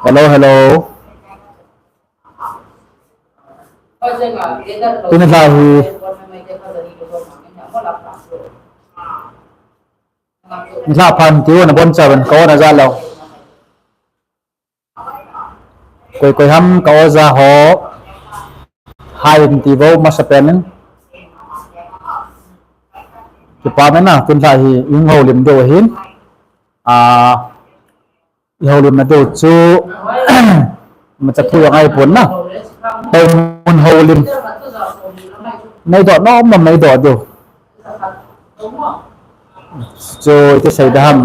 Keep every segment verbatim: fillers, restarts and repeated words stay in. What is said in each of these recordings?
Hello, hello. Tuni lha hi. Ni lha phan tiu na bon cha ban ka on a ja lo. Koi koi ham ka oja ho. Hai in ti vo masa pen in. Kipa mena tun lha hi ing ho lim deu hin. A, i ho lim na deu chu. Macha thu yang ai pon na. Tau mun ho lim. Nei do no ma nei do deu. Chu iti sei da ham.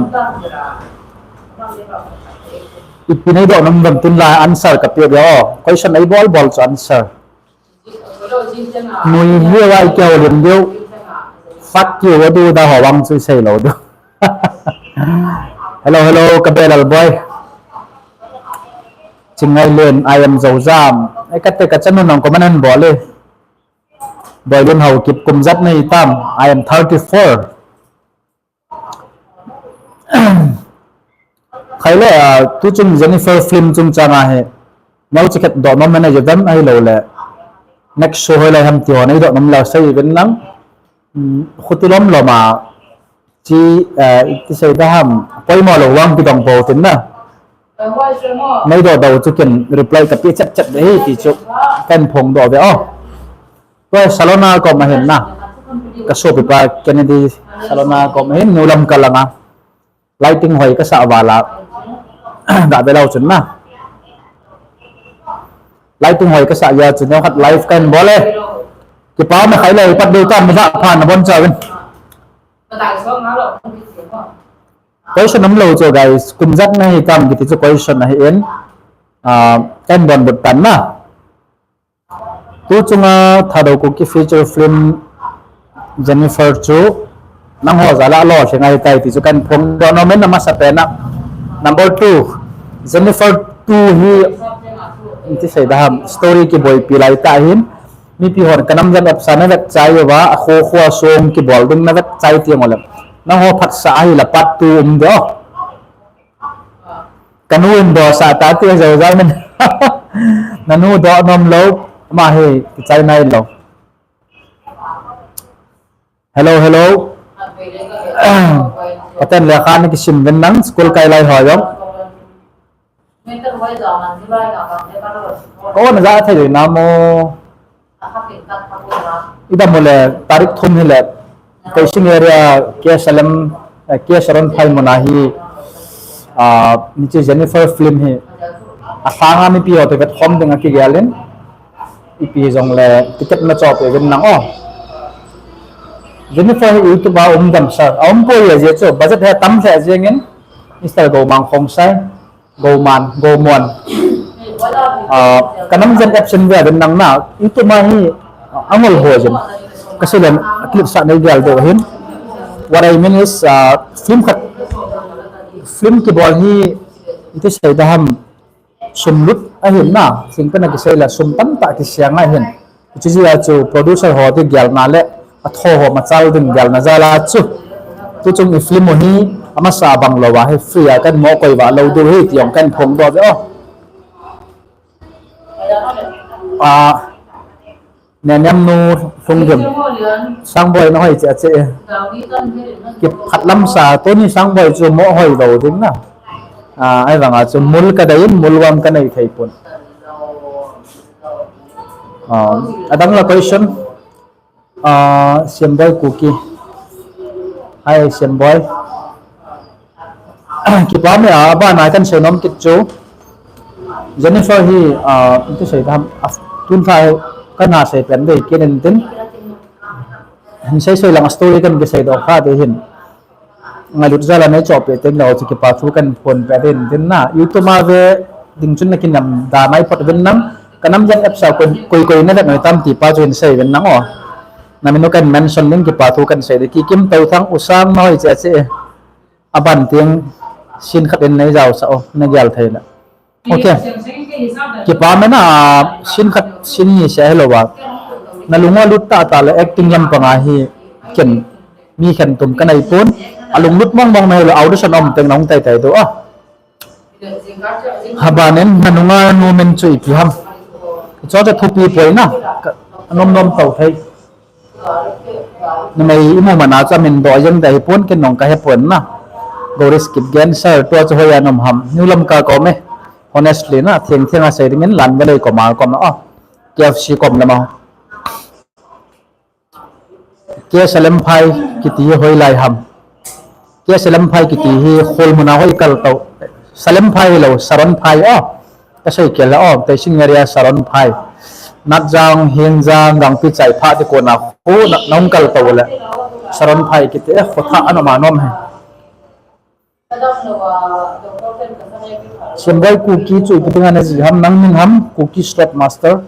Ipi nei do nam dam tun la answer ka pe dia o. Question ei bol bol chu answer. Nui hi wa i keu lim diu. Fuck you wa du da ho wang chu sei lo du. Hello, hello, ka belal boy. Chingai len, I am Zozam. Ei ka te ka chanu nong ko manan bol e. Boilun Haokip kum jat nei tam. I am thirty-four. Khaile, ah, tu chung Jennifer film chung changa he. Nau chikhat do nom na je dam ai lo le. Next show hoi lai ham ti ho nei do nom la sei ben nang. Hmm, khuti lom lom a. Chi, ah, iti sei da ham. Poimo lo wang ki dong po tin na. Nei do do chu ken reply ka pi chat chat de hi ti chu. Kan phong do ve o. Tua Salona kom ahin na. Ka sopi pa Kennedy Salona kom ahin, nu lam ka langa. Lighting hoi ka sa vala. Ga be lau chun na. Lighting hoi ka sa ya chun khat live kan bol e. Kipa me khai le pat deu tam da phan na bon cha win. Question nam lo chu guys, kum jat na hi tam kiti chu question ahi in. Ah, kan bon but tan na. Tu chunga Thadou Kuki feature film Jennifer chu nangho jal a lo se ngai tai ti chu kan phong do nom in na masa pen a. Number two, Jennifer two hi iti sei da ham story kiboipi lai ta hin mipi hon ka nam jan ap sa na vet chai uva a kho kho a song kibol ding na vet chai ti ngol em. Nangho phat sa ahi la part two um do. Ka nu in do sa ta ti zo zo men. Na nu do nom lo, ma hi ki chai nai lo. Hello, hello. Pathen le khan ki sim ven nang school kai lai ho jong. Ko na ja thei na mo. Ida mole tarik thum hi le, Koising area, K S L M, eh, K S Aron Phai muna hi, ah, niche Jennifer film hi, a sanga mipi ho te vet khom ding a kigel in, ipi jong le ticket na chop e vin nang o. Jennifer hi YouTube a um dam sir, a um poi a je chu, budget hi tam lheh jeng in, Mister Gomang Khongsai. Goman, Gomon. Ah, ka nam jen app sin ve den nang na, itu ma hi, ah, angol ho jen. Ka silen, clip sa nei gel do hin. What I mean is, ah, film khat, film kibol hi, iti sei da ham, sum lut ahin na, sing kana kisei la, sum tamtah kisiang ahin. Chu jia chu producer ho ti gelna le a tho ho machal ding gelna jal a chu. Tu chung i film u hi amasa bang lo va hi free a kan mo koi va lo du hi ti jong kan phong do ve o. A, ne nem nu Lhunggim. Sangboi na hoi che che. Ki phat lam sa tu ni Sangboi chu mo hoi lo ding na. A, ai vang a chu mul ka dai in mul wang ka nei thei pun. Ah, adang la question. Ah, Siamboi Kuki. Hi, Siamboi. Kipa me a, ba nai kan sei nom kit chu. Jennifer hi, ah, iti sei tham, ah, tun thai kan ha sei pen dei kin en tin. Hin sei sei lang story kan kisei do kha de hin. Ngailut jal a nei chop pe teng lo chu kipa thu kan phong pe den din na. YouTube a ve ding chun na kinam da mai phot vin nang. Ka nam jen app sa koi koi na vet noi tam ti pa chu hin sei vin nang o. Na min u kan mention ding kipa thu kan sei de ki Kim Tau Thang u sang na hoi che che. A ban tiang sin khat in nei jao sa o na gel thei la. Okay. Kipa mena sin khat sin ni se hello ba. Na lung alut tah tah le acting lampang a hi ken mi khen tum ka nei pon. A lunglut mong mong na hi le audition um teng na hung tai tai do a. Habanen na nunga numen chu ipi ham. Cho cha thupi poi na. Ka nom nom tau thei. Numei imu mana cha min do jeng dai pon ken nong ka he pon na. Goris Kipgen sir tua chu hoiya nom ham. New Lamka kom e. Honestly na theng theng a sei dingin lan valei kom a kom na a. K F C kom lama. K Salemphai kiti hi hoilai ham. K Salemphai kiti hi Kholmun a hoi kal tau. Salemphai lo, Saronphai o. Ka sei kel o, Teising area Saronphai. Natjang, Hingjang, Gangpichai pha ti kona khu na, nong kal tau le. Saronphai kiti e, khu tha ana ma nom he. Semboi Kuki chu ipi dinga na ji ham, nang min ham, Kuki Slot Master.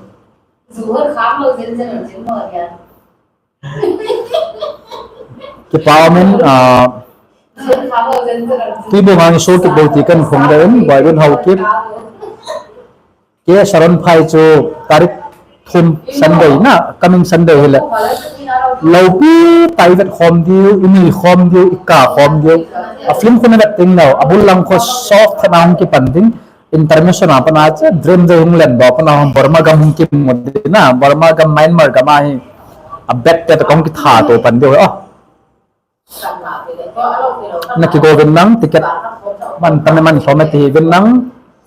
Kipa min, ah, Tuibong ang iso kit bou ti kan khong da in, Boivin Haokip. K Saronphai chu tarik thum Sunday na, coming Sunday hile. Lopi tai vet khom diu, inei khom diu, ika khom diu. A film khun vet ting nau, abul lang kho sok thana hung kipan ding. Intermission a pana che dream de hung len bo pana hung Burma gam hung kimu ding na, Burma gam, Myanmar gam a hi a bet te kong kitha to pan diu o. Na kigo vin nang ticket man tam man som ti vin nang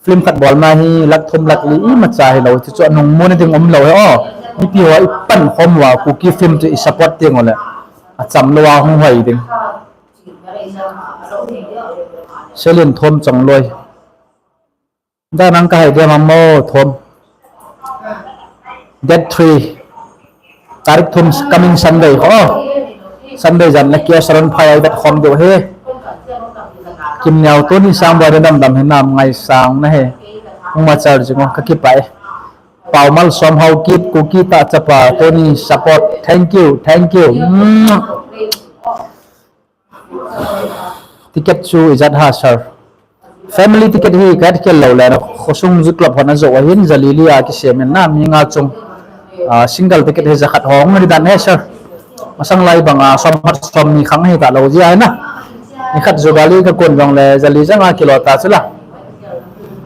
film khat bol ma hi lakh thum lakh li imacha hi lo chu chu anung mu na ding um lo he o. Mipi ho i pan khom uva Kuki film chu i support ding o le. A cham lo a hung hoi ding. Selin Thom Chongloi. Da nang ka hai dia mamo Thom. Date three. Tarik thum coming Sunday ho. Sunday jan na K Saronphai ai bat khom diu he. Kim Niao Tony Sangboi da dam dam he nam ngai sang na he. Hung ma char jing o ka kipa e. Pau Malsom Haokip Kuki ta chapa Tony support. Thank you, thank you. Mm. Ticket chu ijat ha sir. Family ticket hi ka kel lo le na khosung zu club hon a jo ahin jali li a kisem in na mi nga chung. Ah, single ticket hi jakhat hong ri dan he sir. Masang lai bang a som hat som ni khang hi ta lo ji ai na. Ni khat jo gali ka kon jong le jali jang a kilo ta chu la.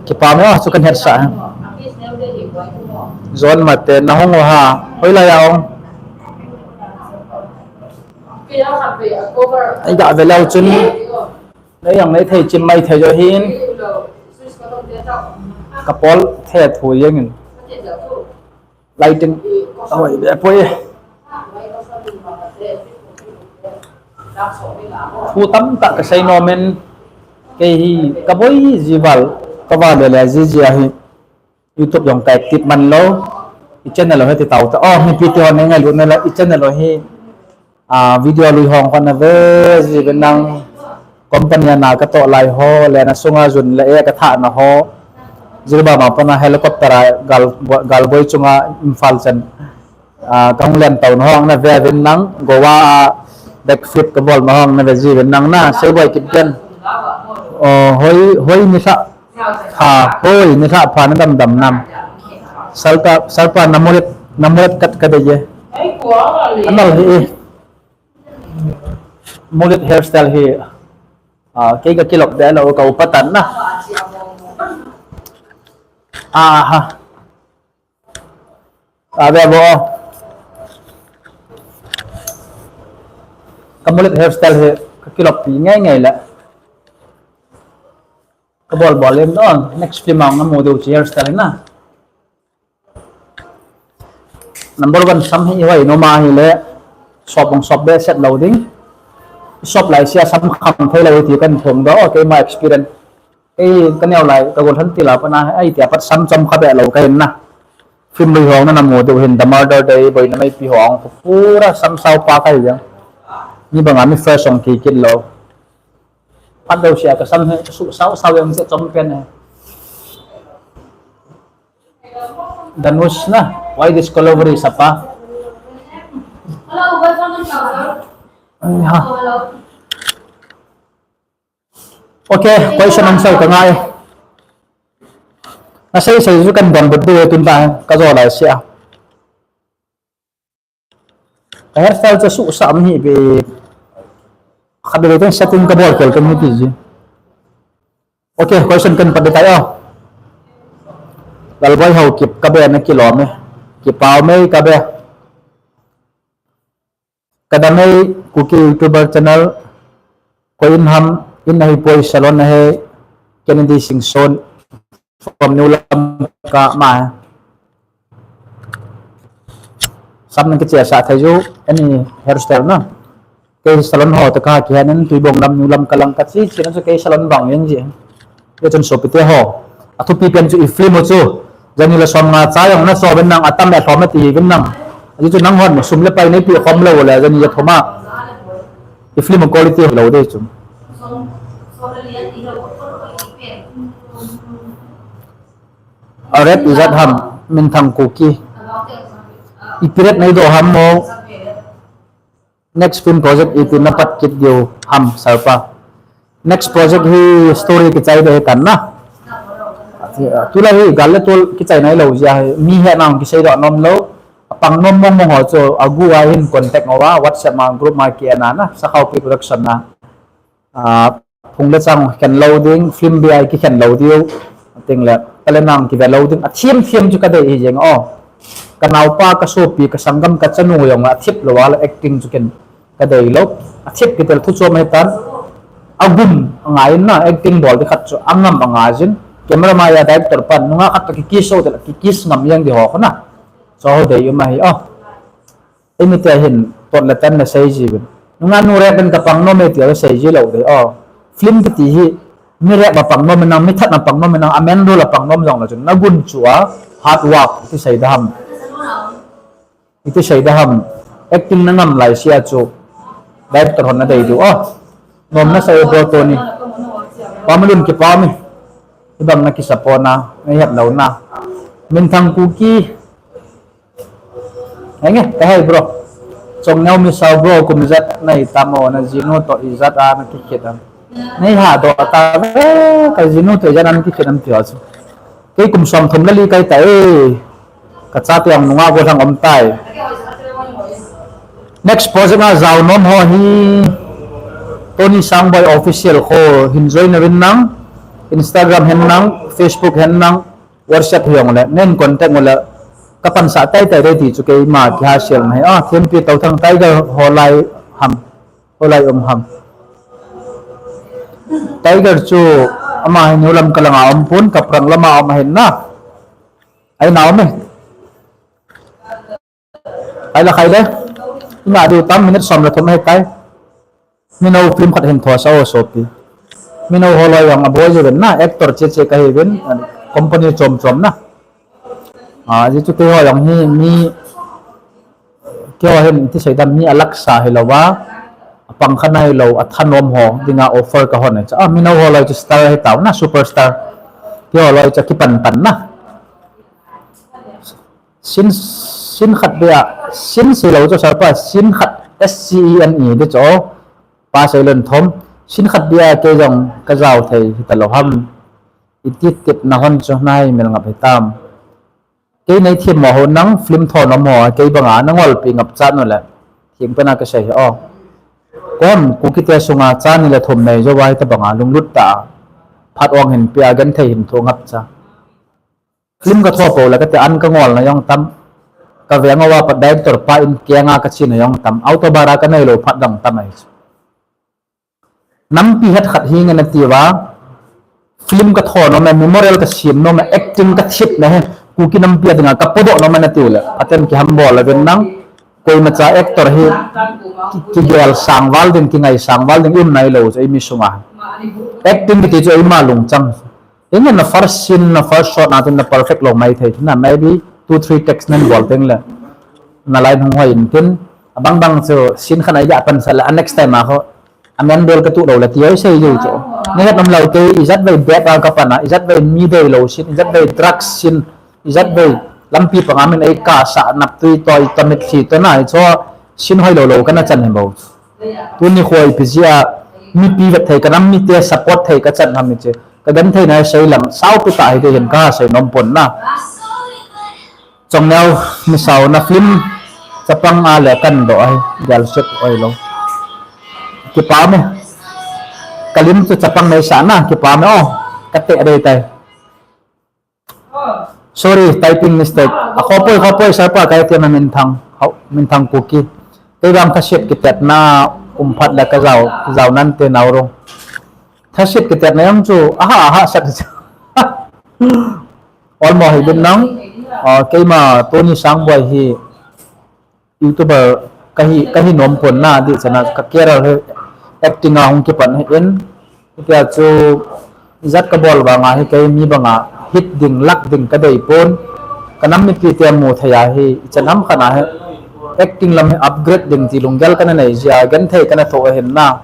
Kipa me a chu kan het sa. John Mate na hong o ha. Hoilai a hong. Ei ga ve leu chun. Nei ang nei thei chim mai thei jo hin. Ka pol the thu yeng in. Lighting. Oi, be poi. Thu tam ta ka sei no men. Kei hi ka boi ji val. Ka val le le ji ji a hi. YouTube jong ka active man lo. I channel lo he ti tau ta. Oh, mipi ti hon ngai lu na la i channel lo hi. Ah, video lui hong kon na ve ji ve nang company na ka to lai ho le na sunga jun le e ka tha na ho. Jiribam a pana helicopter a gal gal boi chunga Imphal chan. Ah, ka hung len tau na hong na ve ve nang Goa a backflip ka bol na hong na ve ji ve nang na sei boi kit gen. Oh, hoi hoi ni sa. Ha, hoi, ni tha pha na dam dam nam. Salpa, salpa na mulet, na mulet kat ka de ye. Anal hi e. Mulet hairstyle hi. Ah, kei ka kilop de lo ka upatan na. Aha. Ave bo. Ka mulet hairstyle hi ka kilop pi ngai ngai la. Ka bol bol em don. Next film ang namu deu chi hairstyle na. Number one sam hi hoi no ma hi le. Sop ang sop be set lo ding. Sop lai sia sam kham thei lo ti kan thong do. Okay, my experience. Ei, ka neo lai, ka gol han ti la pana, ai, tia pat sam chom kha be lo ka hin na. Film lui hong na namu deu hin, The Murder Day, boi na mai pi hong, pura sam sao pa ka hi jang. Ni banga mi first hong ki kit lo. Pat deu sia ka sam he, su sao sao yang se chom pen he. Danush na, why this color sapa? Ai ha. Okay, question answer ka ngai. Na sei sei ju kan don bud de tun ta ka jo lai sia. Ka hairstyle chu suhsah um hi be. Khat be teng setting ka bol kel kan hi ti ji. Okay, question kan pat ding tai o. Lalboi Haokip ka be na kilom e. Kipau mei ka be. Ka damei Kuki YouTuber channel. Koi in ham in ahi poi salon ahi Kennedy Singson from New Lamka ma. Sam nang kichia sa thei ju any hairstyle na. Kei salon ho ta ka kihen in Tuibong lam New Lamka lang ka chi chi na chu kei salon bang yang ji. Ye chun sopite ho. Athupi pen chu i film u chu. Jani la som nga cha jong na so ben nang atam le thom ti ben nang. Aji chu nang hon sum le pai nei pi khom lo le jani ja thoma. I film quality lo de chu. Aret ijat ham minthang Kuki. Ipi ret nei do ham mo. Next film project iti na pat kit diu ham, Sarpa? Next project hi story kichai de tan na. Tulai hi gal le tol kichai nai lo jia hi. Mi he nang kisei do nom lo. Apang nom mong mong ho chu agu a hin contact ngo a, WhatsApp ma group ma ki ana na. Sakhaupi production na. Ah, phung le chang khen lo ding, film bi ai kikhen lo diu. Ting le, ka le nang kive lo ding. Athiam thiam chu ka dei hi jeng o. Ka naupa, ka sopi, ka sanggam, ka chanu jong athip lo a la acting chu ken ka dei lo. Athip kitel thu chom he tan. Agum angai na acting bol di khat chu angam anga jin. Camera mai a director pan nunga khat to kikiss so de la kikiss ngam yang di ho khona. Cho ho dei um ahi o. Emi te hin tot le tan na sei ji bin. Nunga nu rep in ka pang nom e ti a sei ji lo de o. Film kiti hi mi rep a pang nom nang, mi that na pang nom nang, amen role a pang nom jong la chun na gun chu a hard work ti sei da ham. Iti sei da ham. Acting na ngam lai sia chu director hon na dei diu o. Nom na sei bro Tony. Pamalun kipami. Ibang na kisapona, na het lo na. Minthang Kuki. Henge, ka hei bro. Chongneo Misao bro, kum ijat na hi tam o, na jinu to ijat a na kikhit am? Nei ha do ta ve, ka jinu to ijat a na kikhit am ti ho chu. Kei kum som thum le li kai ta e. Ka cha tiang nunga go thang om tai. Next project a jao nom ho hi Tony Sangboi Official kho hin join na vin nang, Instagram hen nang, Facebook hen nang, WhatsApp hi jong le, nen contact u le, ka pansa tai tai dei ti chu keima kiha sel na hi. Ah, Thempi Touthang Tiger holai ham, holai um ham. Tiger chu ama hi New Lamka langa um pon, Kaprang lama um ahin na. Ai na um e. Ai la khai de. Ina diu tam minute som le thum ahi tai. Mino film khat hin thua sa o sopi. Mino holoi jong aboi jeng na actor che che kahi uvin, company chom chom na. Ah, ji chu keiho jong hi mi keiho hin ti sei dam mi alaksa hi lou va. Apang kha nai lou, athanom ho dinga offer ka hon e cha. Ah, mino holoi chu star hi tau na, superstar. Keiho loi cha kipan pan na. Sin, sin khat bia, sin si lo chu sarpa, sin khat S C E N E di chu. Pa sei lon thom, sin khat bia kei jong ka jao thei hi ta lo ham. Iti tip na hon chu nai mel ngap hi tam. Kei nei thim mo ho nang film tho nom ho, kei banga na ngol pi ngap chan u le. Thim pena ka sei hi o. Kom, Kuki te sunga cha ni le thum nei jo vai ta banga lunglut ta. Phat ong hin pia gen thei hin thu ngap cha. Film ka tho po la ka te an ka ngol na jong tam. Ka veng a pat director pa in kenga ka chin na jong tam. Auto bara ka nei lo phat dang tam ai. Nampi het khat hi nge na ti va. Film ka tho nom e, memorial ka sim nom e, acting ka thip na he. Kuki nampi a dinga ka podoh nom e na ti u le. Aten ki ham bol la vin nang. Koima cha actor hi ki, kigel sang val ding, kingai sang val ding um nai lo chu eimi sunga. Acting kiti chu eima lungchang. Eng na first scene, na first shot na tun na perfect lo mai thei na, maybe two, three takes nen bol teng le. Na line hung hoi in tin, abang bang chu scene khat a ija pan sa le, a next time a ho. Amen bol ka tu lo le ti oi sei jo chu. Nei het nom lo kei, ijat vei bep a ka pan a, ijat vei mi dei lo scene, ijat vei drugs scene, ijat vei lampi panga min ei ka sa nap tui toi tamit khi to na, chu scene hoi lo lo ka na chan hi bo. Tuni khoi pi jia, mipi vet thei ka nam, mite support thei ka chan ham mi che. Ka gen thei na sei lang, sau pi ta hi te hin ka sei nom pon na. Chongneo Misao na film Chapang a le kan doh ahi, gal sep oi lo. Kipa me. Kalim chu chapang nei sa na, kipa me o. Kate dei tai. Sorry, typing mistake. A khopoi, khopoi, sapa kai tia na min thang. Hau, min thang Kuki. Kei bang ka siat kitet na um phat la ka zau, zau nan te nau rong. Tha siat kitet na yang chu, aha, aha, sat chu. Olmo hi bin nang, ah, keima Tony Sangboi hi YouTuber kahi, kahi nom pon na, di chana ka career hi acting a hung kipan hi in, tia chu zat ka bol banga hi kei mi banga hit ding, lak ding ka dei pon, ka nam mipi te mu thei a hi, i chan ham khana hi acting lam hi upgrade ding ti lunggel kana nei jia, genthei kana tho ahin na.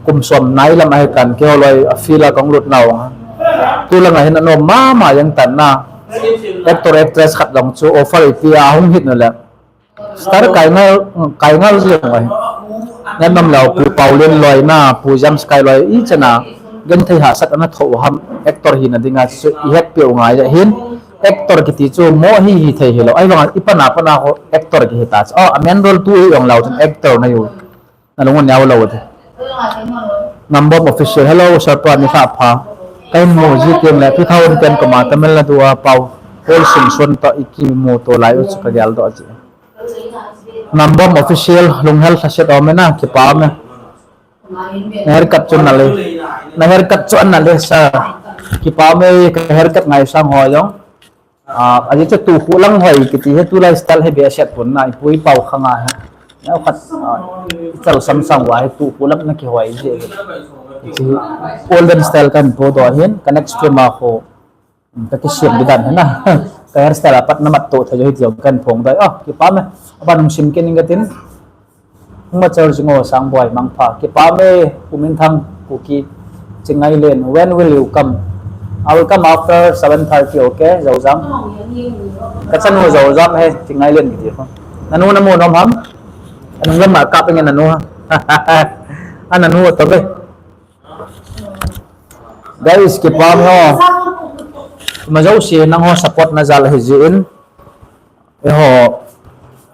Kum som nai lam ahi tan, kei holoi a field a kong lut nau. Tu langa hin anom mama jeng tan na. Actor actress khat dong chu offer ipi a hung hit nu le. Star kai ngal, kai ngal jeng ahi. Ngan nom lau Pu Paulin loi na, Pu James kai loi i chana. Genthei hahsat ana tho ham actor hina dinga chu i het piu ngai ja hin. Actor kiti chu mo hi hi thei hi lo. Ai banga i pana pana ho actor kihi ta chu. Oh, a main role tu hi jong lau chun actor na u. Na lung a neo lo te. Nambom Official, hello, sir pa ni kha pha. Kai mo ji ken le two thousand ten koma Tamil Nadu a pau. Paul Singson to i kimu to lai u chu ka gel doh ji. Nambom Official, lunghel thaset om e na, kipa me. Na haircut chu na le. Na haircut chu na le, sir. Kipa me, ka haircut ngaisang ho jong. Ah, aji chu tu khu lang hoi kiti hi, tu lifestyle hi be set pon na, i pu i pau khang a hi. Neo khat, ah, i chal sam sang uva hi tu khu lang na kihoi ji. Hiche olden style kan po doh hin, ka next film a khu, ka kisiam di dan hi na. Ka hairstyle a pat na mat to thei jo hi ti jong kan phong doi. Ah, kipa me, aban hung sim kit ning katin. Hung machal jing o Sangboi, mangpha. Kipa me, Pu Minthang, Kuki, Chingai Len. When will you come? I will come after seven thirty, okay? Zozam. Ka chanu Zozam he, Chingai Len kiti ko. Nanu namu nom ham? Anung lam ma kap nge nanu ha. A nanu to be. Guys, kipa me o. Majouse nangho support na jal hi jin. Eiho,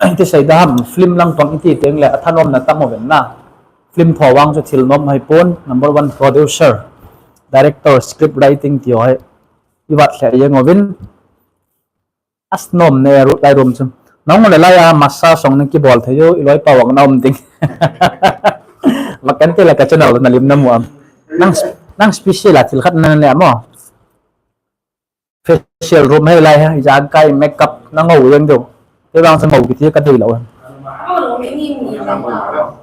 iti sei da ham, film lang pang iti teng le, athanom na tam uvin na. Film tho vang chu thil nom hai pon, number one producer, director, script writing ti ho hai. I vat lheh jeng uvin. As nom ne ru lai rum chu. Nang le lai a masa song ne kibol thei u, i loi pa vang na um ding. Makan te la ka channel na lim na mu am. Nang, nang special a thil khat na ne amo. Facial room hei lai ha, ijang kai makeup na ngou jeng diu. Kei vang sa ngou kiti ka dei lou.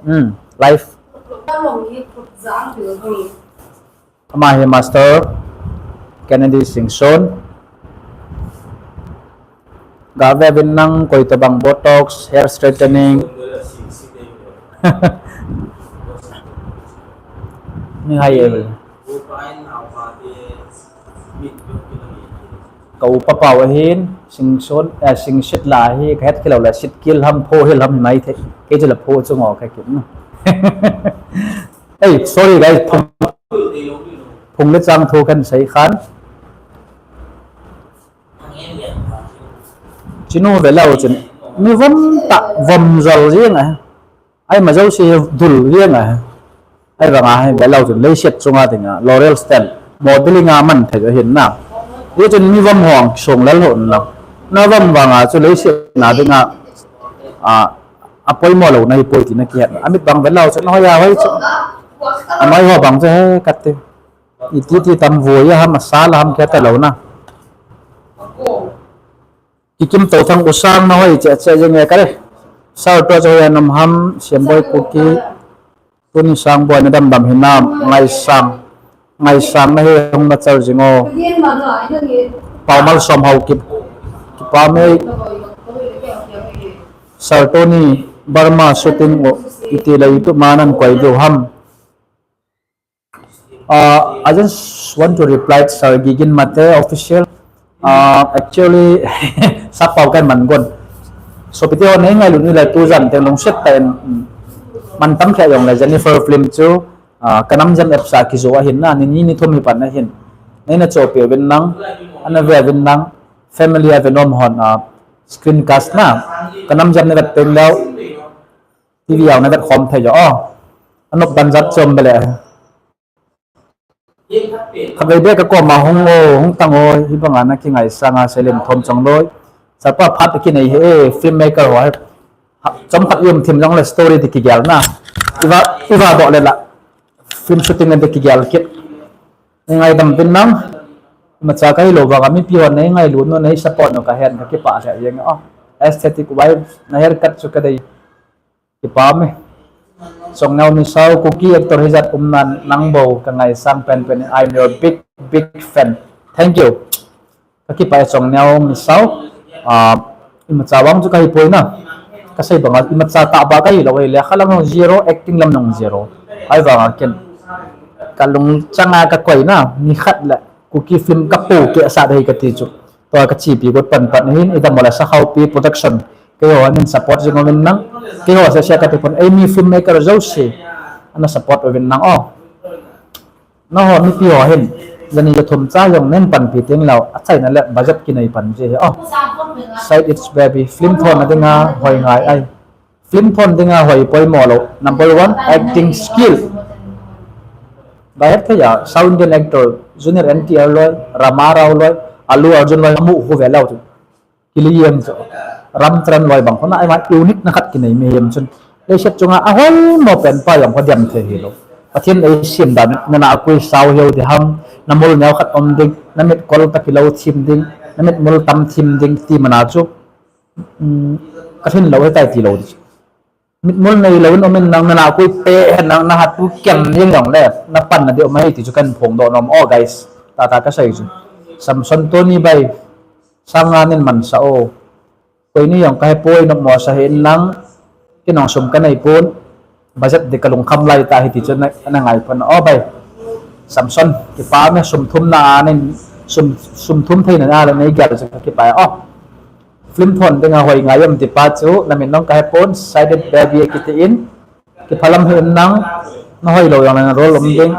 Hmm, live. Ama hi Master Kennedy Singson. Ga ve vin nang koi tabang botox, hair straightening. Ni hai e. Ka upa pau ahin, Singson, eh, Singsit la hi, ka het kilou la, Sitkil ham, Phohil ham hi mai thei. Kei chu la Pho chu ngo ka kin. Hey, sorry guys, phung, phung le chang thu kan sei khan. Chinu ve lou chun, mi vom ta, vom jol jing a. Ai ma jouse dul jeng a. Ai vanga hi ve lou chun leiset chunga dinga L'Oreal stand modeling a man thei ahin na. Hichun mi vom hong song lal hon na. Na vom vanga chu leiset na dinga a, a poimo lou na hi poi ti na kihet na. Amit bang ve lou chun hoi a hoi chu. Amai ho bang chu he kati. Iti ti tam voi a ham a sal a ham kihet lou na. Kikim to thang u sang na hoi che che jeng e kare. Sir to cho ya nam ham, Siamboi Kuki. Tuni Sangboi na dam dam hinam, Ngaisang. Ngaisang na hi hung machal jing o. Paumal Som Hau kip. Kipa me. Sir Tony Burma shooting o. Iti la YouTube ma nan koi diu ham. Uh, I just want to reply to Sir Gigin Mate official. Uh, actually, sapau kan man gon. So piti ho nei ngailu ni la tu jan teng lungset ta in, mm, man tam khe jong la Jennifer film chu, uh, Kanam Jam app sa kijo ahin na, ni ni ni thum hi pan ahin. Nei na chopi vin nang, ana ve vin nang, family a ve nom hon, uh, Screencast na. Ka nam jam na vet peng leu. T V jong na vet khom thei jo. Oh. Anop ban jat chom bele. Khatvei beh ka koma hung o, hung tang o, hibanga na kingaisang a, selim thom chang loi. Sapa phat kinei he, filmmaker ho he. Chomkhat um thim jong le story ti kigel na. Iva, iva doh le la. Film shooting le ti kigel kit. Ngaidam vin nang. Imacha kahi lou vanga mipi ho nei ngailu nu, nei support nu kahen, kakipah lheh jeng e. Oh, Aesthetic Vibes, na haircut chu kadei. Kipah e. Chongneo Misao, Kuki actor hijat umnan nang bou kangaisang penpen, I'm your big, big fan. Thank you. Kakipah e Chongneo Misao. Ah, imacha vang chu kahipoi na. Kasei banga imacha tahbeh kahi lou e, lekha lang zero, acting lam jong zero. Ahivanga ken kalung changa kakoi na, nikhat le Kuki film kapoh keh sah ding ahi kati chu. Tua kachepi got panpan hin, idam le Sakhaupi Production. Keiho amin support jing uvin lang. Keiho sese kati pon, eimi filmmaker jouse ana support uvin lang o. Nangho mipi ho hin, jani jathum cha jong nen panpi teng leu, achaina le budget kinei pan ji hi o. Side It's Baby, film thon na dinga hoi ngai ai. Film thon dinga hoi poimo lou. Number one, acting skill. Gahet thei a, South Indian actor, Junior N T R loi, Rama Rao loi, Allu Arjun loi, amu khu ve leu chu. Kili em chu. Ram Charan loi bang khona, aima unique na khat kinei mihem chun. Leiset chunga ahoimo pen pa jong kho diam thei hilou. Pathen in eisem dan, nana akui sao hiu ding ham, namul neo khat um ding, namit kol ta kilou thim ding, namit mul tam thim ding, ti mana chu. Um, kathin lou hetai tilou di. Mitmul neilou in um in nang, nana kui pe hen nang, nahat tu kem jeng jong le, napan na deu mai ti chu kahin phongdoh nom o guys. Tata kasei chu. Samson Tony bai, sanga nin mansa o. Koi ni jong kahepoi, nopmo sa hih in lang, kei jong sum kanei pon, budget di kalungkham lai ta hi ti chu na, na ngai pon o bai. Samson, kipah me, sum thum na anin, sum, sum thum thei na a le nei gel chu kakipah o. Film thon dinga hoi ngai em ti pa chu, namin jong kahepon, Side It's Baby kiti in, kiphalam hih in nang, nahoi lou jong le na role um ding.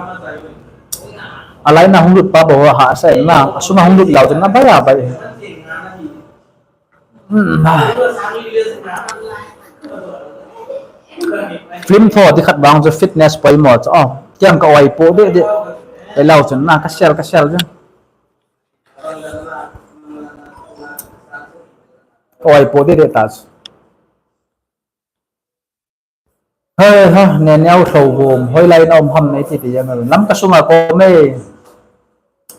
Alai na hung lut pa bou hahsa in na, asunga hung lut leu chun na bai a bai. Hmm. Film thon di khat vang chu fitness poimo chu, o, kiang ka oi po de de. Pai leu chun na, kasel, kasel chu. Ka oi po de de ta chu. Hei ha, Neneo Lhouvum, hoilai na um ham nei ti ti jeng a. Lamka sunga ka um e.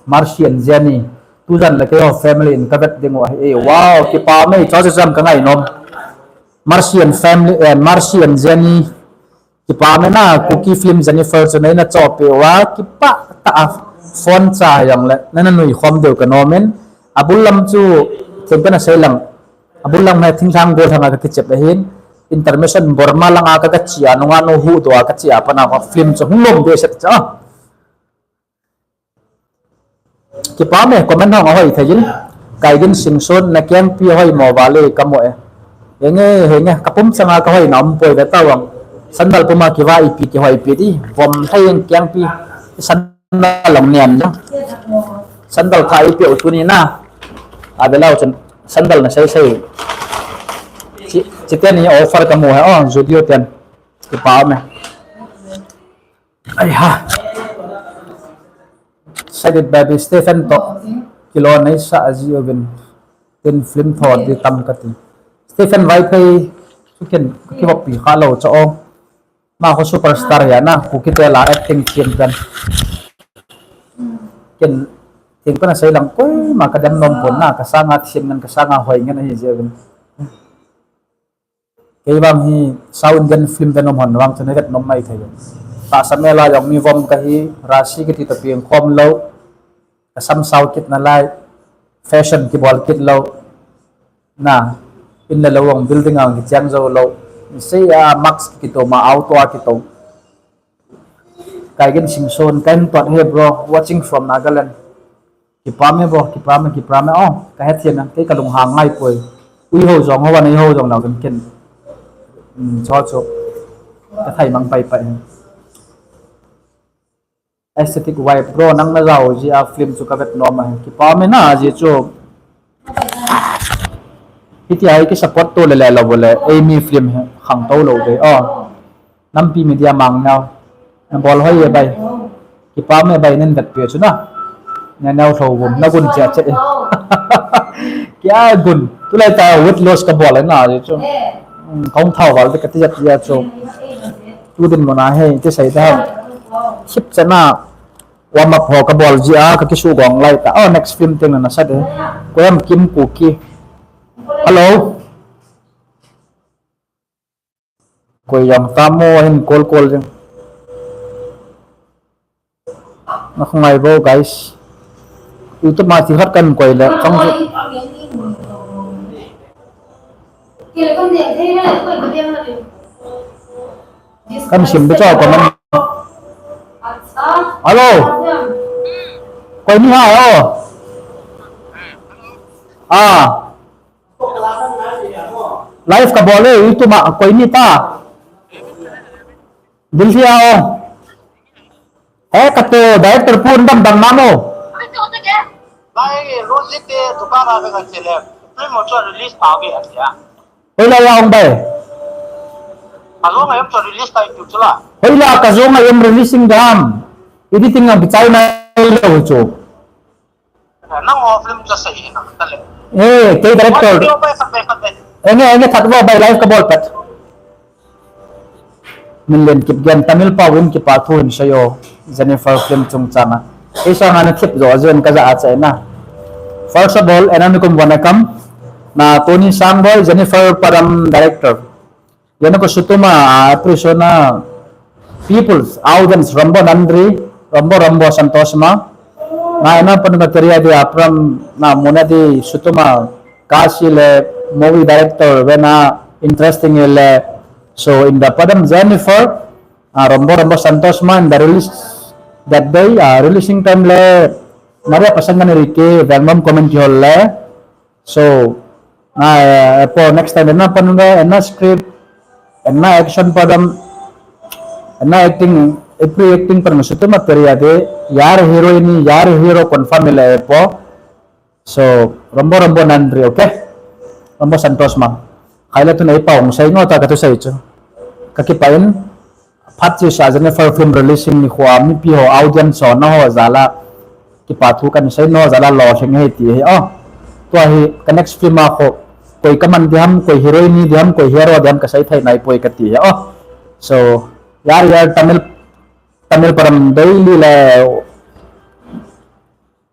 Mercy and Jenny. Tujan le keiho family in kavet ding u ahi e. Wow, kipah me, chu chu jam kangai nom. Mercy and family, eh, Mercy and Jenny. Kipah me na, Kuki film Jennifer chu neina chohpeh uva, kipah tah a phone cha jong le, nana nui khom diu kanom in, abul lam chu, thempen a sei lang, abul lam hi thinglhang gollhang a kakichep ahin, intermission Burma lang a ka, kache a, nunga nu huhdoh a kache a, pat a film chu hung lom behseh cha. Kipah me, comment hung ahoi thei in. Kaigin Singson, na kengpi hoimo vale kamo e. Henge, henge, kapum changa kahoi na um poi ve tavang. Sandal puma kiva ipi kihoi pi di. Vom thei in kengpi. Sandal long niam jang. Sandal kha ipi u tuni na. Abe leu chun sandal na sei sei. Chi, chiten hi offer kamu hai o, Zudio ten. Kipah me. Ai ha. Side It's Baby, Stephen toh kilo neisa aji uvin. Tin film thon di tam kati. Stephen Vaiphei, chu ken kakivop pi kha lou cha o. Ama kho superstar ahi na, Kuki te lah a acting thempen. Ken thempen a sei lang koima kadem nom pon na, kasanga them ngen, kasanga hoi ngen ahi jeh uvin. Kei vang hi South Indian film ve nom hon vang chun vet nom mai thei. Tahsa mel a jong mi vom kahi, rasi kiti toh peng khom lou. Kasam sao kit nalai. Fashion kibol kit lou. Na. In le lou jong building a jong kicheng jou lou. Sei a mask kitou ma auto a kitou. Kaigin Singson, kahin tuat he bro, watching from Nagaland. Kipah me bro, kipah me, kipah me. Oh, kahethem e, kei kalunghang ngai poi. Ui ho jong, ho va nei ho jong leu ken ken. Hmm, cho cho. Kathai mang pai pai. Aesthetic Vibe bro, nang najao jeh a film chu kavet nom ahi. Kipah me na jeh chu. Hiti a hi ki support to le le lou le, eimi film hi khangtou lou ve. Oh. Nampi Media Mangneo. Na bol hoi e bai. Kipah e bai, nen vet pe chu na. Na neo tho vum, na gun chia che. Kia gun. Tulai ta weight loss ka bol na chu. Hmm, kong thau val ka ti jat ya chu. Tu din mo na he, ti sai ta. Sip che na. Warm up ho ka bol ji a, ka kisu gong lai ta. Oh, next film teng na sa de. Ko em Kim Kuki. Hello. Koi jong tamo hin call call jing. Na khungai bo, guys. YouTube ma ti khat kan koi le, chang chu. Kan sim be chau comment. Hello. Koi ni ha, oh. Ah. Live ka bol e, YouTube ma koi ni ta. Delhi a, oh. Eh, katu director pu dam dam namo. Bai, Rosie te dukan a ka chele. Film mo chu release ta ve atia. Hoila ya ong bai. Ka jong a em chu release ta tu chula. Hoila ka jong a em releasing dam. Editing a bichai na lo chu. Nang ho film chu sei na ta le. Eh, kei director. Video bai khat bai khat bai. Enge, enge that vo bai, live ka bol pat. Min len kip gen, Tamil pau in kipa thu hin sei o, Jennifer film chungchang a. Kei sanga na thip jo, jen ka ja a chai na. First of all, enamikum vanakam. Na Tony Sangboi, Jennifer Padam director. Yanako sutuma, a, episode na people's audience rombo nandri, rombo rombo santosma. Na ena panu na teriya de apram na muna de sutuma kasi le movie director vena interesting le. So in the Padam Jennifer, a, rombo rombo santosma in the release that day, a, releasing time le Maria Pasangani Rike, Vangam comment hol le. So, na, eh, po next time, ena panunga, ena script, ena action padam, ena acting, every acting padam sutuma teriya de, yar heroine, yar hero confirm ila po. So, rombo rombo nandri, okay? Rombo santosma. Kaila tu nei pau, sei ngo ta ka tu sei chu. Ka kipain, Phat chu sa Jennifer film releasing ni khua mipi ho audience ho na ho jala kipa thu kan sei no jala lo theng he ti he oh. Tua hi ka next film a kho koi ka man diham, koi heroine diham, koi hero diham ka sei thei nai poi ka ti he oh. So yar yar Tamil Tamil Padam daily le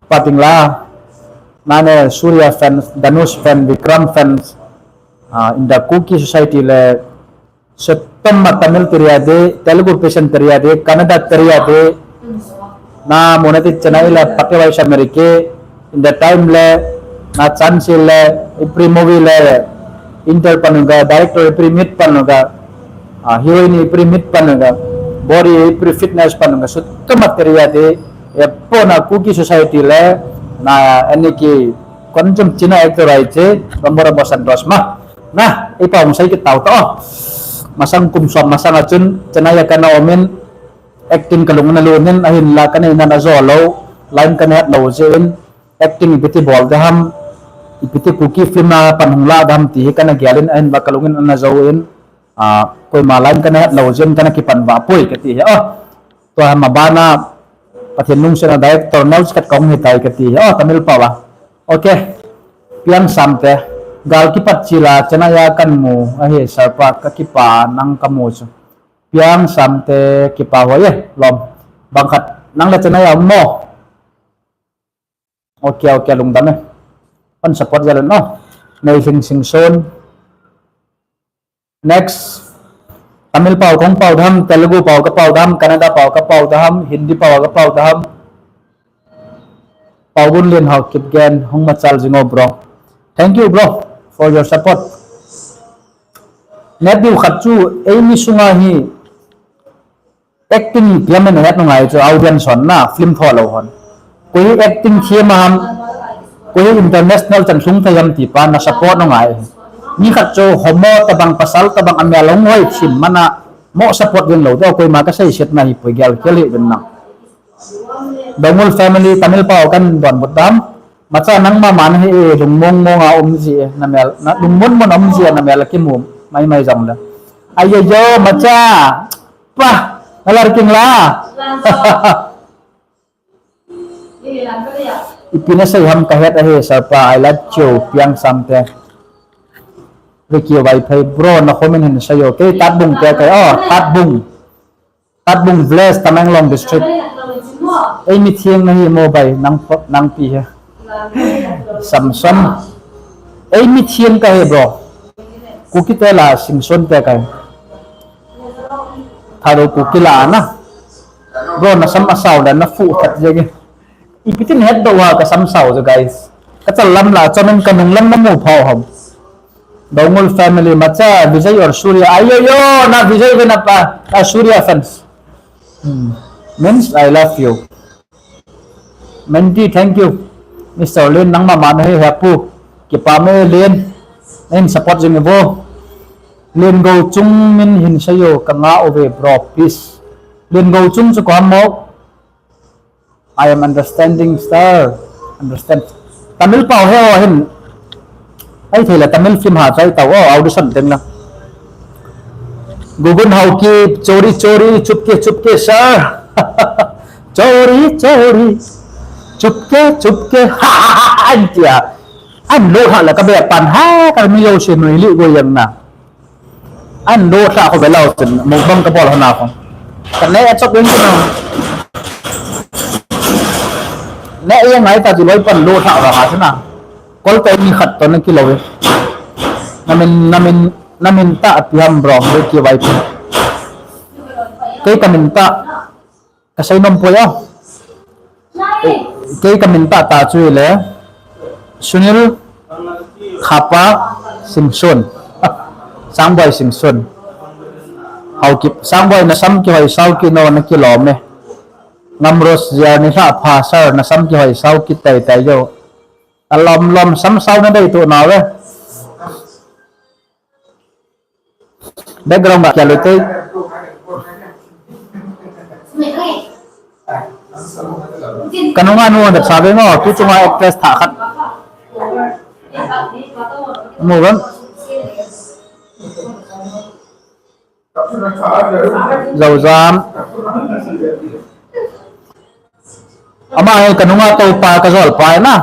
Pating la, nane Surya fans, Dhanush fan, Vikram fans, uh, in the Kuki society le, sutuma Tamil teriya de, Telugu patient teriya de, Kannada teriya de, na monati Chennai la pate vai America, in the time le, na chance le, every movie le, inter panuga, director every meet panuga, Ah, heroine ipri mit panunga, body ipri fitness panunga, sutuma teriya de, epo na Kuki society le, na aniki konjum China actor ai che, rombo rombo santosma. Na, ipa hung sai kit tau to. Masang kum som masang achun, Chennai a kana umin, acting kalung na lunin, ahinla kana ina na jo lo, line kana het lo jeh in, acting ipiti bol deham, ipiti Kuki film a pan hung la deham ti hi kana gelin, ahinla kalungin ana jo in, Ah, koima line kana het lo jeh in kana kipan vah poi kati hi. Oh, tua hi mabana Pathen lungsetna director neo chikat kahung hitai kati hi. Oh, Tamil pau a. Okay. Piang Samte. Gal kipat chila Chennai a kan mu ahi sir pa ka kipa nang ka mu chu. Piang Samte kipa hoi e lom. Bang khat nang le Chennai a um mo. Okay, okay, lungdam e. Pan support jal un, oh. Nei Hling Singson. Next. Tamil pau kong pau dam, Telugu pau ka pau dam, Kannada pau ka pau dam, Hindi pau ka pau dam. Pau bun lin hau kip gen, hung machal jingo bro. Thank you bro for your support. Net diu khat chu, eimi sunga hi, Acting piamin ahet nungai chu audience hon na film tho lo hon. Koi hi acting thiam ham, koi hi international chan lhung thei ham ti pa na support nungai. Mi khat chu homo tabang pasal tabang amel hung hoi thim mana mo support ding lo deu koima ka seiset na hi poi gel kel hi dun na. Dongul family Tamil pau kan don but dam. Macha nangma man hi e, lungmong mong a um ji e, namel, na, lungmon mon um ji e, namel kimu mai mai jong le. Ai yo yo, macha. Pa, nalar king la. Ipi nasei ham kahet ahi, sir pa, I love you, Piang Samte. Ricky Vaiphei, bro, na comment hin seiyo. Kei Tatbung te kei, oh, Tatbung. Tatbung Village, Tamenglong District. Ei mi thiang nahi mo bai, nang, nang pi he. Samson. Ei mi thiang kahi, bro. Kuki te la Singson te kahi. Thado Kuki la na. Bro, na sam asao la, na fu that jege. Ipi tin het do wa ka sam sao jo, guys. Ka chal lam la, chamin ka nung lam na mu phao ham. Dongul family, macha, Vijay or Surya. Ayo yo, na Vijay ve na pa, na Surya fans. Hmm. Means I love you. Menti, thank you. Mister Lin, nangma man hi hapu. Kipa me Lin. Nin support jing vo. Lin Go Chung min hin seiyo ka nga uve bro, please. Lin Go Chung chu ko ham mo. I am understanding, sir. Understand. Tamil pao he o hin. Ai thei la Tamil film ha chai tao o audition teng la. Gugun Haokip, chori chori, chupke chupke, sir. Chori chori, chupke chupke. Ha ha ha, an tia. An lo ha la ka be pan ha ka mi yo se noi li go yang na. An lo tha ko bela usin, mukbang ka bol hana ko. Ka ne a chok ring ko. Ne a ngai ta ti loi pan lo tha ra ha sina. Kol ta ni khat to na kilo e. Namin, namin, namin ta api ham bro, be ki vai. Kei ka min ta. Ka sei nom poi o. Kei ka min ta ta chu le Sunil Khapa Singson. Sangboi Singson. Haokip. Sangboi na sam kihoi sao kino na kilom e. Ngamros Ziar ni hla pha sir na sam kihoi sao kitai tai yo. Alom lom sam sao na dei tu na ve. Background ba kia lutei. Ka nunga nu da sabe ngo, tu chunga actress tha khat. Mu bang. Zozam. Ama hi ka nunga topa ka jolpa na.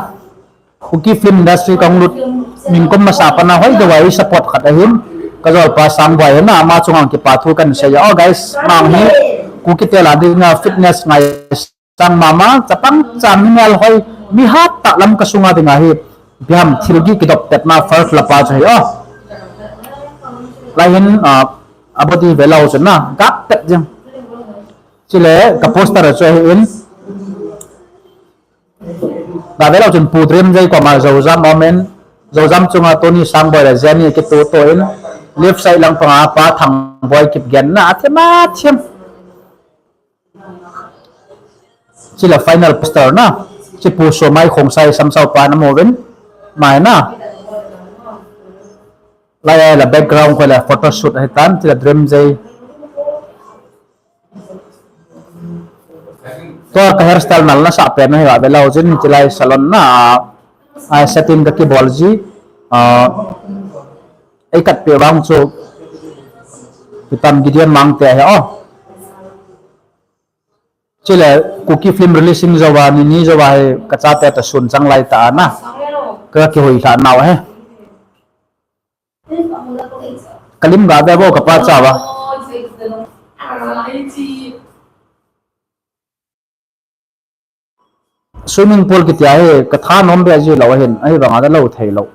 Kuki film industry kong lut, min kom masa pana hoi deuva i support khat ahin, ka jolpa Sangboi ahin, ama chunga kipa thu kan sei a. Oh guys, nang hi Kuki te la dinga fitness ngai sang mama, chapang cha mi nel hoi, mi hat ta lam ka sunga dinga hi, biam thil gi kidop tet na first la pa chu hi o. Lai hin, ah, abodi ve lau chu na, gap tet jeng. Chule, ka poster chu hi in, Ga ve lou chun Pu Dream Jai koma Zozam amen. Zozam chunga Tony Sangboi le Jenny kitu tu in. Left side lang panga Pa Thangboi Kipgen na athem athem. Chila final poster na. Chi Pu Somai Khongsai Samsao pa na movin. Mai na. Lai la background ko la photoshoot ahitan chila Dream Jai. Tua ka hairstyle nal nasa pen ahi a, ve lou chun chilai salon na, a, setting ka kibol ji, a, ei kat pe vang chu, Pi Tam Gideon Mangte ahi o. Chile, Kuki film releasing jouva, ni ni jouva hi, ka chate ta sun chang lai ta na. Ka kihoilha nau ahi. Kalim ga ve vo kapa chava. Swimming pool kitia hi katha nom be ji lou ahin, ahivanga da lou thei lou.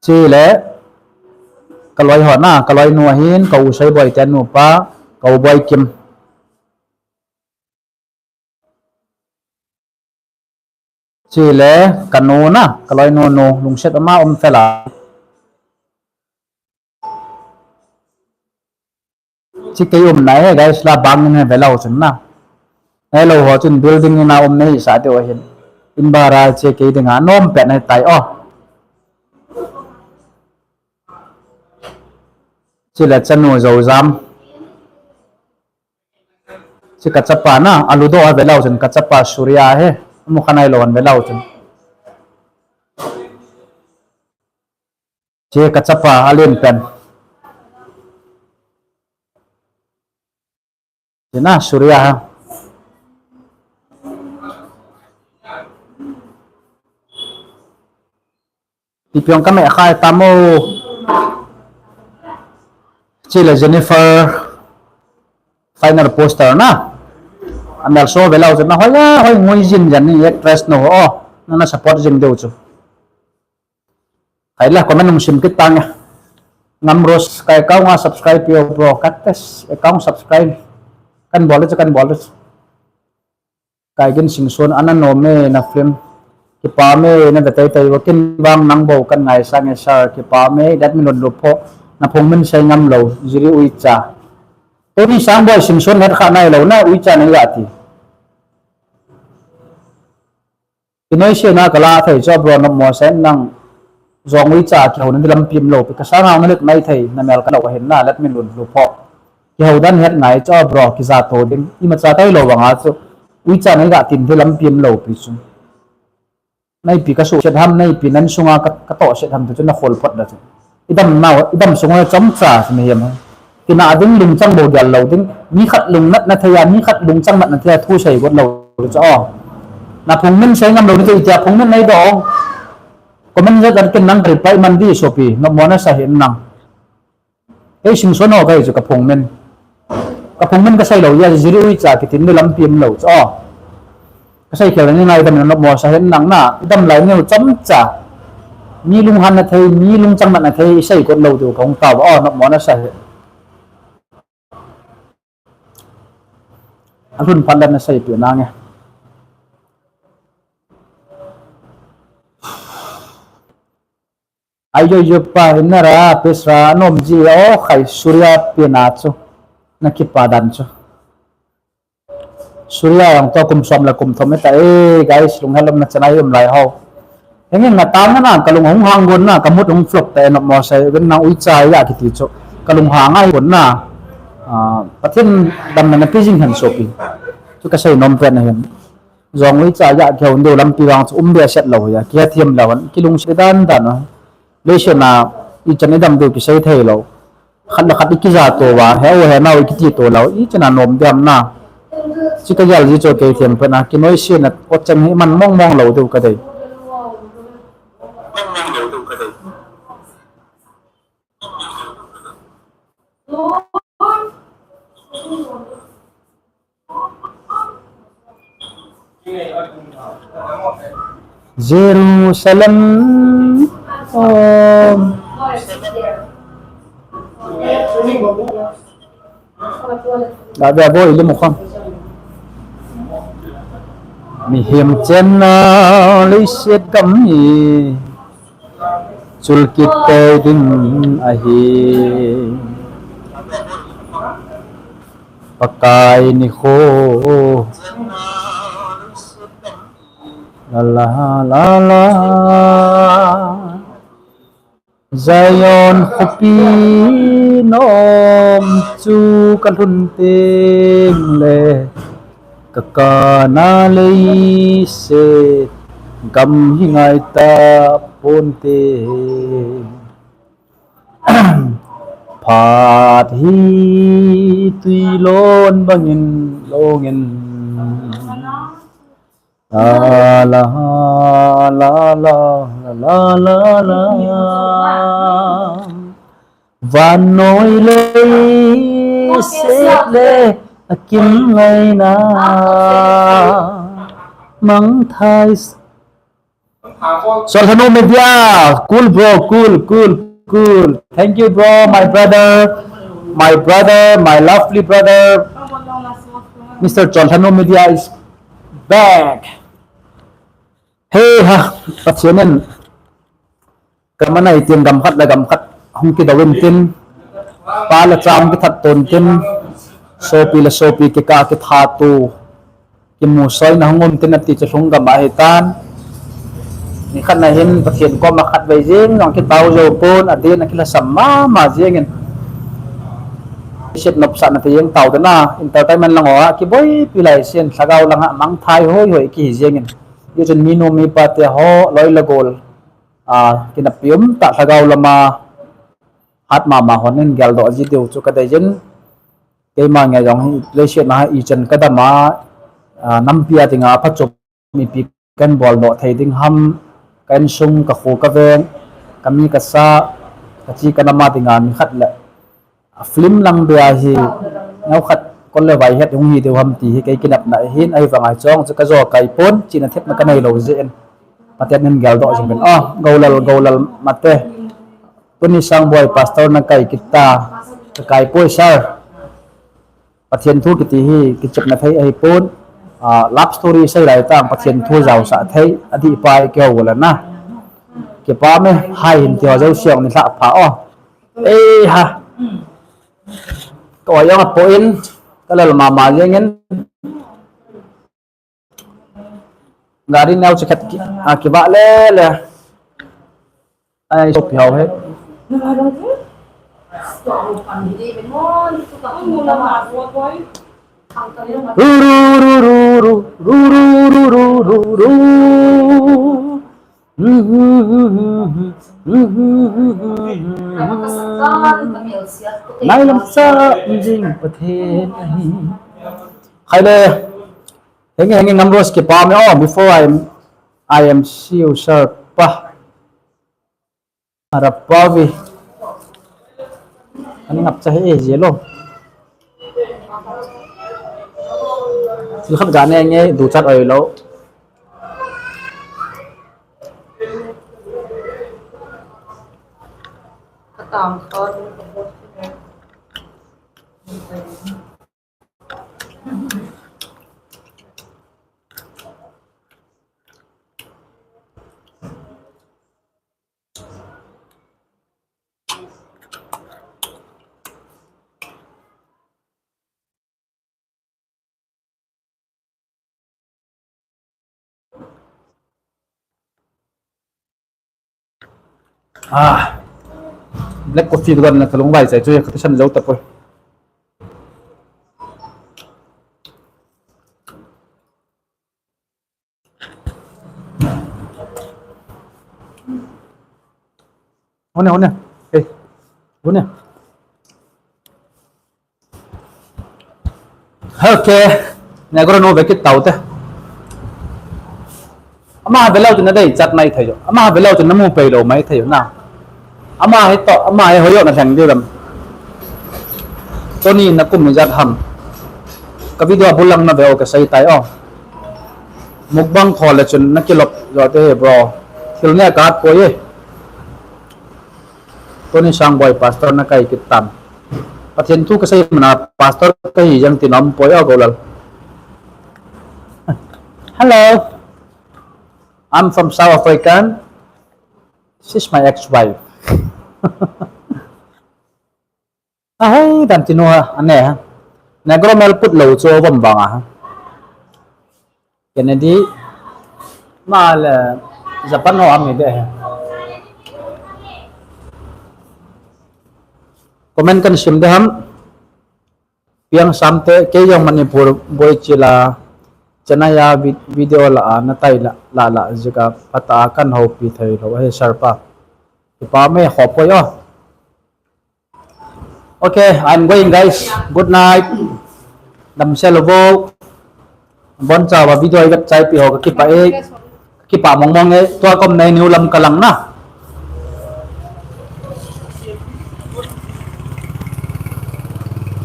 Chile, kaloi ho na, kaloi nu ahin, ka u Seiboi te nupa, ka u Boikim. Chile, ka nu na, ka loi nu nu, lungset ama um fel a. Chi kei um nai he, guys, la bang in he ve lou chun na. He lou ho chun building in a um nei sa te o hin. In bara che kei dinga nom pet nai tai o. Chile, chanu Zozam. Che kachapa na, aludo a velou chun kachapa Surya he. Amu khanai lo an velou chun. Che kachapa alen pen. Che na Surya ha. Ipi ong kame khai tamo. Chile Jennifer final poster na. Amel so velou chu na hoi a hoi ngui jin jan ni actress no o. Na na support jing deu chu. Khai la comment nung sim kit tang ya. Ngam Rose kai account a subscribe yo bro. Kates account subscribe. Kan bol chu kan bol chu. Kaigin Singson ana nom e na film. Kipah e na da tai tai wa kin vang nang bou kan ngaisang e sir. Kipah e dat mi lon lup ho. Na phung min sei ngam lou. Jiri Uicha. Tuni sang boi Singson het kha nai lou na Uicha na ya ti. Kinoise na kala thei cho bro na mo sen nang. Jong Uicha kihouna di lampi um lou pi. Kasang hang na lek nai thei na mel ka lou ka hin na let mi lon lup ho. Kihou dan het ngai cho bro, kija to ding. Imacha kai lou vang a chu. Uicha nei ga tin the lampi um lou pi chu. Naipi ka suhset ham, naipi nan sunga ka, ka tohset ham ti chu na khol phot da chu. Idam nau, idam sunga chomcha chu mihem. Kina ding lungchang bou gel lou ding. Mi khat lungnatna thei a, mi khat lungchang natna thei a, thu sei got lou chu. O. Na phung min sei ngam lou ni chu itia phung min nei do. Comment ja kan kin nang reply man di sopi. Nopmo na sa hin nang. Kei Singson ho kahi chu ka phung min. Ka phung min ka sei lou, ya Jiri Uicha kitin ni lampi um lou chu. O. Ka sei khel ni nai dam na mo sa hen nang na, dam lai ni chomcha. Mi lunghan na thei, mi lungchang na thei, sei kot lou tu ka hung ta ba, o, nopmo na sa he. Alhun phat la na sei pi nange. Ayo yo pa hinara pesra nom ji o khai Surya pina chu. Na kipa dan chu. Surya yang to kum som la kum thom ta e guys lunghel lom na chanai um lai ho. Hengin na tang na ka lung hung hang gon na ka mut hung flop ta e nopmo sai ven na Uicha ya kiti chu. Ka lung hang ai gon na. Ah, Pathen dam na na pijing han sopi. Chu ka sei nom pen na hin. Jong Uicha ya kihou deu lampi vang chu um behseh lou ya, kihethem lou han, kilungset dan dan o. Leisona, ichan idam deu kisei thei lou. Khat le khat ikija to va, he u he nau ikiti to lou, ichan a nom diam na. Chi ka gel ji chu kei them pen a, kinoise na, o chan hi man mong mong lou deu ka dei. Jerusalem, om. Dah dia boy, ilmu kham. Mihem chenna leiset gam hi chul kit tei ding ahi. Pakai nikho. La la la la. Zion khopi nom chu ka lhun teng le ka kana leiset gam hi ngai ta ponte. Phat hi tui lon bangin longin. La la la la la la la la. Vannoi leiset le akim ngaina. Mangthai. Cholthanu Media, cool bro, cool, cool, cool. Thank you, bro, my brother, my brother, my lovely brother, Mister Cholthanu Media is back. Hey ha, Pathen in gam anai tin gam khat le gam khat hung kidou in tin, pa le cha hung kithat ton tin, sopi le sopi kikah kithat tu, kimusoina hung um tin ati chu lhung gam ahi tan. Ni khat na hin Pathen koma khatvei jeng jong kitao jou pon, adin a kilhasam mama jeng in. Appreciate nopsahna te jeng tau te na, entertainment lang ho a kiboipi lai sin, lhagao lang a mangthai hoi hoi kihi jeng in. Hichun minu mipa te ho, loi le gol, a, kineppi um tah lhagao lama hat mama hon in geldoh ji diu chu kadei jin. Keima nge jong hi, leisih na hi ichan kadam a, a, nampi a dinga phachom ipi kan boldoh thei ding ham, ka insung, ka kho, ka veng, ka mi, ka sa, ka chi, ka nam a dinga mi khat le, a, film lang bia hi, neo khat kol le vai het hung hi diu ham ti hi kei kinepna ahin, ahivang a chong chu ka jo kai pon, chihna thepna ka nei lou jeh in. Pathen in geldoh jing uvin. Ah, Golal, Golal Mate. Tuni Sangboi, Pastor na kai kit ta, ka kai poi, sir. Pathen thu kiti hi kichepna thei ahipon, ah, love story sei lai tang Pathen thu jaosah thei, adih pai kihou ula na. Kipa me, hai hin ti ho jouse jong nilhah pha o. Ei ha. Ka oi jong apo in, ka lal mama jeng in. Gari neo chakhat ki, a, kivah le le. Ai, sopi hao he. Ru, ru, ru, ru, ru, ru, ru, ru, ru, ru, ru, ru. Nai lam sa jing Pathen ahi. Hai le. Henge, henge, Ngamros kipa me o, before I am, I am see you, sir, pa. Arapavi. Ani ngap cha he, eh, jelo. Thil khat ga ne nge, duchat oi lo. Ah, black coffee dukan na kalung vai chai chu ka tisan jou tapoi. Hone, hone. Hey. Hone. Okay. Negro no vekit taute. Ama ha velou chu nadei chat mai thei jo. Ama ha velou chu namu pei lou mai thei jo na. Ama hi to, ama hi hoijo na thang di lam. Tuni na kum ni jat ham. Ka video bulang na veo ka sei tai o. Mukbang kho le chun na kilop jo te he bro. Thil ne ka at poi e. Tuni Sangboi pastor na kai kit tam. Pathen thu ka sei mana pastor ka hi jang ti nom poi o Golal. Hello. I'm from South African. She's my ex-wife. Ahai, dan tinu ha, ane ha. Negro mel put lo chu bom bang a ha. Kennedy, ma le Japan ho ami de ha. Comment kan sim de ham. Piang Samte, kei jong Manipur boi chila, Chennai a vi-, video la a, na tai la, la, la, jika pata a kan houpi thei lo, he sir pa. Kipa me, khop poi o. Okay, I'm going, guys. Good night. Damsel vo. Boncha va video i vet chai pi ho ka kipa e. Kipa mong mong e. Tua kom nei niu lam ka lang na.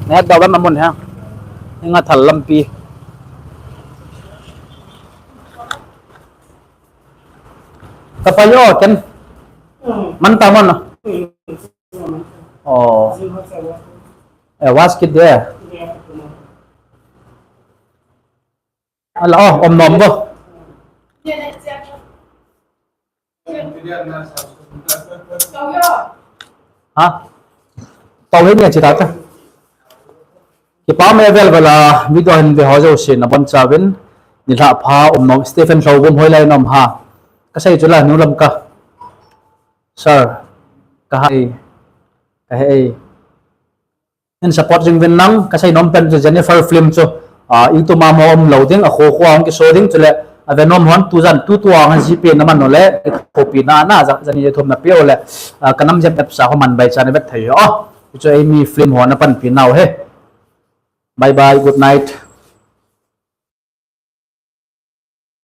Nei dau lam amun ha. Nga thal lampi. Ka pa yo ken. Man ta man. Oh. Eh, was kit de. Ala, oh, om nom bo. Ha? Tau he ni a chi ta ta. Kipa me vel vel a video hin ve ho jouse na boncha uvin. Nilhah pha, om nom, Stephen Lhouvum hoilai na um ha. Ka sei chu la nu lam ka. Sir, ka hai. Ka hei. support jing uvin lang, kasei nom pen chu Jennifer film chu, ah, YouTube a mo um lou ding, akho kho a hung kiso ding, chule ave nom hon tujan tutua hung GPay na man nole, khopi na na, ja, jani je thum na pe ule, ah, kanam jep ep sa ho man bai cha na vet thei ho. Chu eimi film ho na panpi nau he. Bye bye, good night.